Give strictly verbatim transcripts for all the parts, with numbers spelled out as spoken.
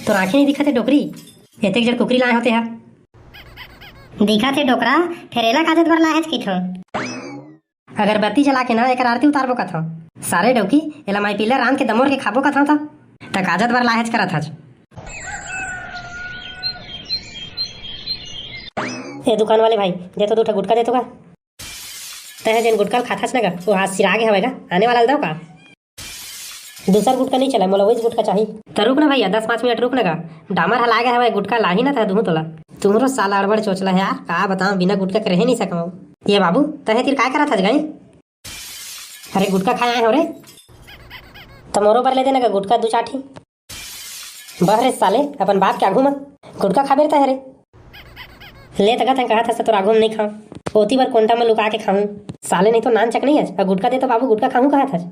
तोर आँखी नहीं दिखत हे डोकरी? एतेक जड़ कुकरी लाए होते हा। दिखत हे डोकरा, फेर एला काजत बर लाए हच कहिथो। अगरबत्ती जला के ना एकर आरती उतारबो कथो। सारे डौकी, एला माई पिल्ला रांध के दमोर के खाबो कथो त, त काजत बर लाए हच करत हच। ए दुकान वाले भाई, दे तो दू ठा गुटखा दे तो का। तैं जेन गुटखा ल खाथस ना गा, वो आज सिरा गे हवय गा, आने वाला ल दव का? दूसर गुटखा नहीं चला, मोला वही गुटखा चाही। त रुक ना भैया, दस पाँच मिनट रुक ना गा, डामर ह लागे हवय, गुटखा लाही ना त दुहूं तोला। तुमरो साला अड़बड़ चोचला है यार, का बताओ, बिना गुटखा के रहे नहीं सकव। ये बाबू, तहे तीर काय करत हस गई? अरे गुटखा खाए आए हो रे, त मोरो बर ले देना गा गुटखा दू चार ठी। बह रे साले, अपन बाप के आगू म गुटखा खाबे रहता है रे। ले तका तैं कहत हस तोर आगू म नहीं खाऊं, ओती बर कोंटा म लुका के खाऊं। साले नहीं तो नान चक नहीं हच, अउ गुटखा दे तो बाबू गुटखा खाऊं कहत हच।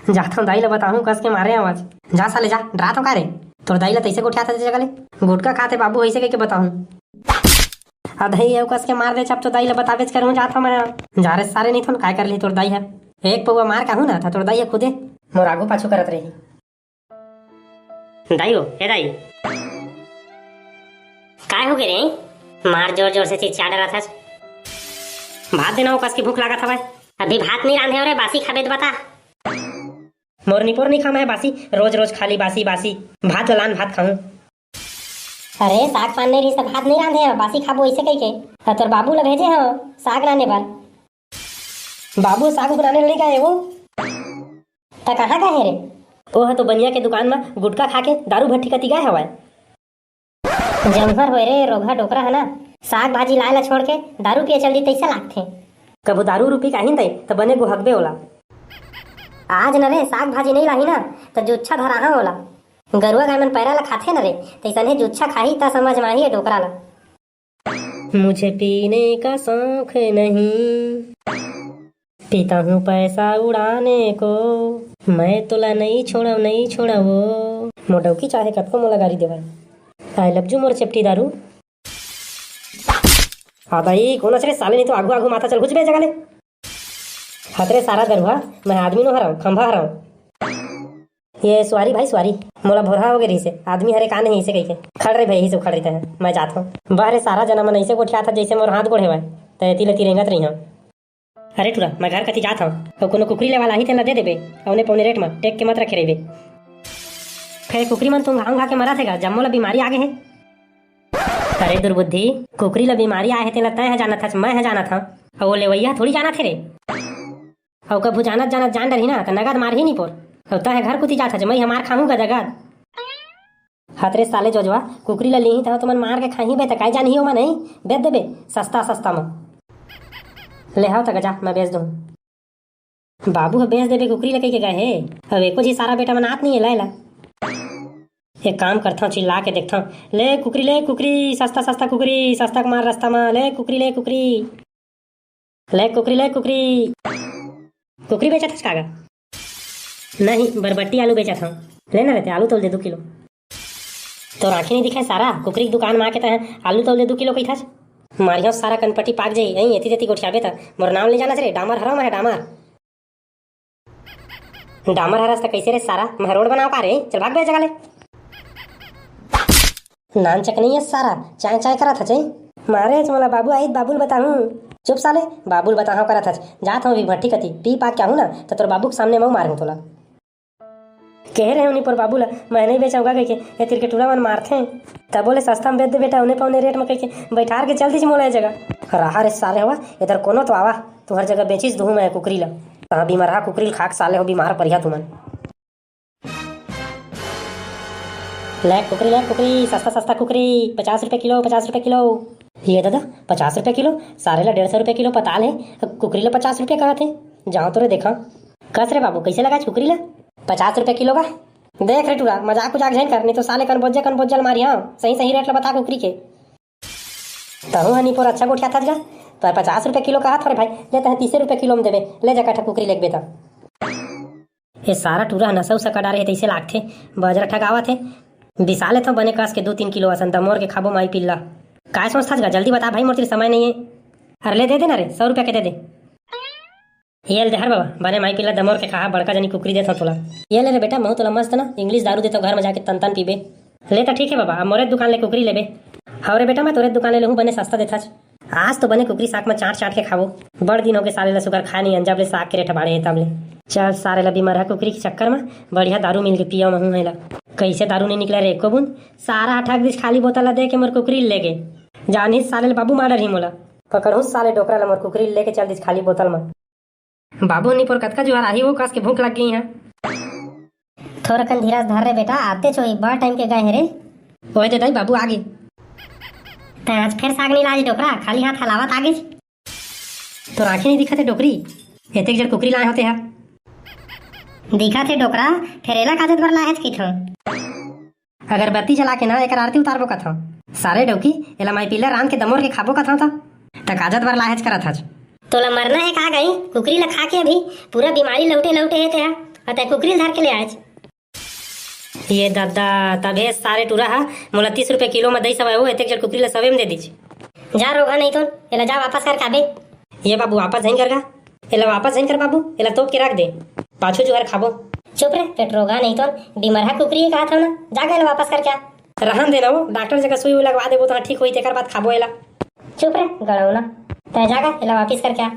जाथंव दाई ल बताहूं कस के मारे आवाज। जा साले जा, डरात हो का रे? तोर दाई ल तैसे गोठियात हस जगह ले। गुटखा खाते बाबू ऐसे कह के बताहूं। अधई अउ कस के मार दे चप तो दाई ल बताबेच करूं जाथंव मैं। जा रे सारे नहीं थोन काय कर ली तोर दाई ह। एक पौवा मार कहूं ना त तोर दाई ह खुदे मोर आगू पाछू करत रही। दाई हो, ए दाई। काय हो गे रे? मार जोर जोर से चिचिया डरत हस। भात देना हो कस के भूख लागत हवय। अभी भात नहीं रांधे हो रे, बासी खाबे त बता। मोर निपोर नहीं खाम है बासी, रोज रोज खाली बासी बासी। भात ल लान भात खाऊं। अरे साग पान नहीं रही त भात नहीं रांधे हो, बासी खाबो ऐसे कह के। अउ तोर बाबू ल भेजे हो साग लाने बर। बाबू साग बनाने नहीं गए वो। त कहाँ गए रे? ओह तो बनिया के दुकान म गुटखा खा के दारू भट्टी कती गए हवय। जमहर होए रे रोगहा डोकरा ह ना, साग भाजी लाए ला छोड़ के दारू पिए चल दी तैसा लागथे। कभू दारू रूपी काहिन तई त बने गुहकबे ओला। आज न रे साग भाजी नहीं लाही ना त जुच्छा धराहा ओला। गरुआ गाय मन पैरा ला खाथे न रे, तैसने जुच्छा खाही त समझ म आही ए डोकरा ला। मुझे पीने का शौक नहीं, पीता हूँ पैसा उड़ाने को, मैं तोला नहीं छोड़व, नहीं छोड़व वो। मोर डौकी चाहे कतको मोला गारी देवय, आई लव यू मोर चेपटी दारू। आ दाई, कोन अस रे साले, नहीं तो आगू आगू माथा चल घुस बे जगह ले। हतरे सारा दरुहा, मैं आदमी नो हरव, खंभा हरव। ये सुआरी भाई सुआरी, मोला भोरहा हो गे रहिसे, आदमी हरे का नहीं इसे कहिके। खड़ रे भाई, इसे खड़ रहिता है, मैं जात हूँ। बह रे सारा जना मन ऐसे गोठियात हत जैसे मोर हाथ गोड़ हेवय, त एती ले एती रेंगत रही हूँ। अरे टुरा, मैं घर कती जात हूँ, अउ कोनो कुकरी लेवाला ही तेला दे देबे, औने पौने रेट म टेक के मत रखे रहिबे। फेर कुकरी मन तुम घाव घा के मरत हे गा, जम्मो ला बीमारी आ गे हे। अरे दुर्बुद्धि, कुकरी ल बीमारी आए हे तेला तैं ह जानत हस, मैं ह जानत हंव, अउ वो लेवइया ह थोड़ी जानत हे रे। अउ कभू जानत जानत जान डरही ना, त नगद मारही निपोर। अउ तैं ह घर कुती जात हस, मैं ह मार खाहूं का नगद। हतरे साले जोजवा, कुकरी ल लीही त तुमन मार के खाही बे, त काय जानही ओमा नहीं, बेच देबे सस्ता सस्ता म। ले हव त गजा, मैं बेच दूं। बाबू ह बेच देबे कुकरी ल कहिके गए हे। अब एको झी सारा बेटा मन आत नहीं हे लाए ला। एक काम करथंव, चिल्ला के देखथंव, "ले कुकरी, ले कुकरी, सस्ता सस्ता कुकरी, सस्ता के मार रस्ता म, ले कुकरी, ले कुकरी, ले कुकरी, ले कुकरी।" कुकरी बेचत हस का गा? नहीं, बरबट्टी आलू बेचत हंव। ले ना रे ते, आलू तौल दे दू किलो। तोर आँखी नहीं दिखे सारा, कुकरी के दुकान म आके तैं आलू तौल दे दू किलो कहिथस। मारियो सारा कनपटी पाक जाही, अई एती तेती गोठियाबे त मोर नाम ले जानस रे, डामर हरव मैं ह डामर। डामर हरस त कैसे रे सारा, मैं रोड बनाव का रे, चल भाग बे जगह ले। नान चकनी है सारा, चाय चाय करत हच। मारे च मोला बाबू आही त बाबू ल बताहूं। चुप साले, बाबू ल बताहूं करत हच, जात हूं अभी भट्टी कती, पी पाक के आहूं ना त तोर बाबू के सामने मऊ मारहूं तोला। कहे रहे हूं निपोर बाबू ला, मैं नहीं बेचव गा कहिके, ए तीर के टूरा मन मारथे। तबो ले सस्ता म बेच दे बेटा, औने पौने रेट म कहिके, बैठार के चल दीस मोला ए जगह। रहा रे सारे हवा, इधर कोनो तो आवा, तुहर जगह बेचिस दुहूं मैं कुकरी ला। तहां बीमारहा कुकरी ल खाक साले हो बीमार परिहा तुमन। ले कुकरी, ले कुकरी, सस्ता सस्ता कुकरी, पचास रुपया किलो, पचास रुपया किलो। ये दादा, पचास रुपया किलो? सारे ला डेढ़ सौ रुपया किलो पताल हे, कुकरी ला पचास रुपया कहत हे। जाओ तो रे देखा। कस रे बाबू, कैसे लगा कुकरी ला? पचास रुपया किलो बा। देख रे टूरा, मजाक उजाक झन कर, नहीं तो साले कन बोज्जे कन बोज्जल मारी, हाँ, सही सही रेट ला बता कुकरी के। तहूं ह निपोर अच्छा गोठियाथस गा, त पचास रुपया किलो कहत हो रे भाई, ले तहे तीसे रुपया किलो म देबे, ले जा कठा कुकरी लेगबे त। ए सारा टूरा ह नसा उसा कर डारे हे तइसे लागथे, बजरा ठगावत हे। बिसा लेथंव बने कस के दू तीन किलो असन दमोर के खाबो माई पिल्ला। काय सोचथस गा, जल्दी बता भाई, मोर तीर समय नइ हे। अरे ले दे दे ना रे, सौ रुपया के दे दे। ये ले दे हर बाबा, बने माई पिल्ला दमोर के खा, बड़का जनी कुकरी देथंव तोला। ये ले रे बेटा, महूं तोला मस्त ना English दारू देथंव, घर म जाके तन तन पीबे। ले त ठीक हे बाबा, अब मोरे दुकान ले कुकरी लेबे। हव रे बेटा, मैं तोरे दुकान ले लेहूँ, बने सस्ता देथच। आज तो बने कुकरी साग म चाट चाट के खाबो। बड़ दिन होगे साले ला सुग्घर खाए नइ हन, जब ले साग के रेट बाढ़े हे तब ले। चल सारे ला बिमरहा कुकरी के चक्कर म बढ़िया दारू मिल के पिया महूँ हेला। कइसे दारू नइ निकले रे एको बूंद। सारा ह ठग दिस खाली बोतल ला दे के मोर कुकरी ल लेगे। जानही साले ला बाबू मार डरही मोला। पकड़हूँ साले डोकरा ला, मोर कुकरी ल लेके चल दिस खाली बोतल म। बाबू निपोर कतका जुहार आही वो, कस के भूख लग गई है। थोरकन धीरज धर रे बेटा, आते चोही बड़ टाइम के गए हे रे। ओए दे दाई बाबू आगे। तै आज फेर साग नइ लाए डोकरा, खाली हाथ हलावत आगे। तोर आँखी नइ दिखत हे डोकरी, एतेक जड़ कुकरी लाए होते हा। दिखत हे डोकरा, फेर एला काजत बर लाहेच कहिथों। अगरबत्ती जला के ना एकर आरती उतारबो कथों। सारे डौकी, एला माई पीला रांध के दमोर के खाबो कथों त। त काजत बर लाहेच करत हच। तोला मरना हे का गई? कुकरी ला खा के अभी पूरा बीमारी लौटे लौटे हे तेहा। अउ तै कुकरी ला धर के ले आएच। ये दद्दा, तभे सारे टूरा हा मोला तीस रुपया किलो म दई सवय हो, एतेक जड़ कुकरी ला सवे म दे दीच। जा रोगहा नहीं तो, एला जा वापस कर खाबे। ये बाबू वापस झन कर गा, एला वापस झन कर बाबू, एला तोप के रख दे, पाछू जुहर खाबो। चुप रे, पेट रोगहा नहीं तो, बिमरहा कुकरी हे कहा था ना, जा गा एला वापस कर क्या। रहन दे ना वो, डॉक्टर जगह सुई उई लगवा देबो तो ठीक होई, तेकर बाद खाबो एला। चुप रे, गड़ौना, तै जा गा एला वापस कर क्या।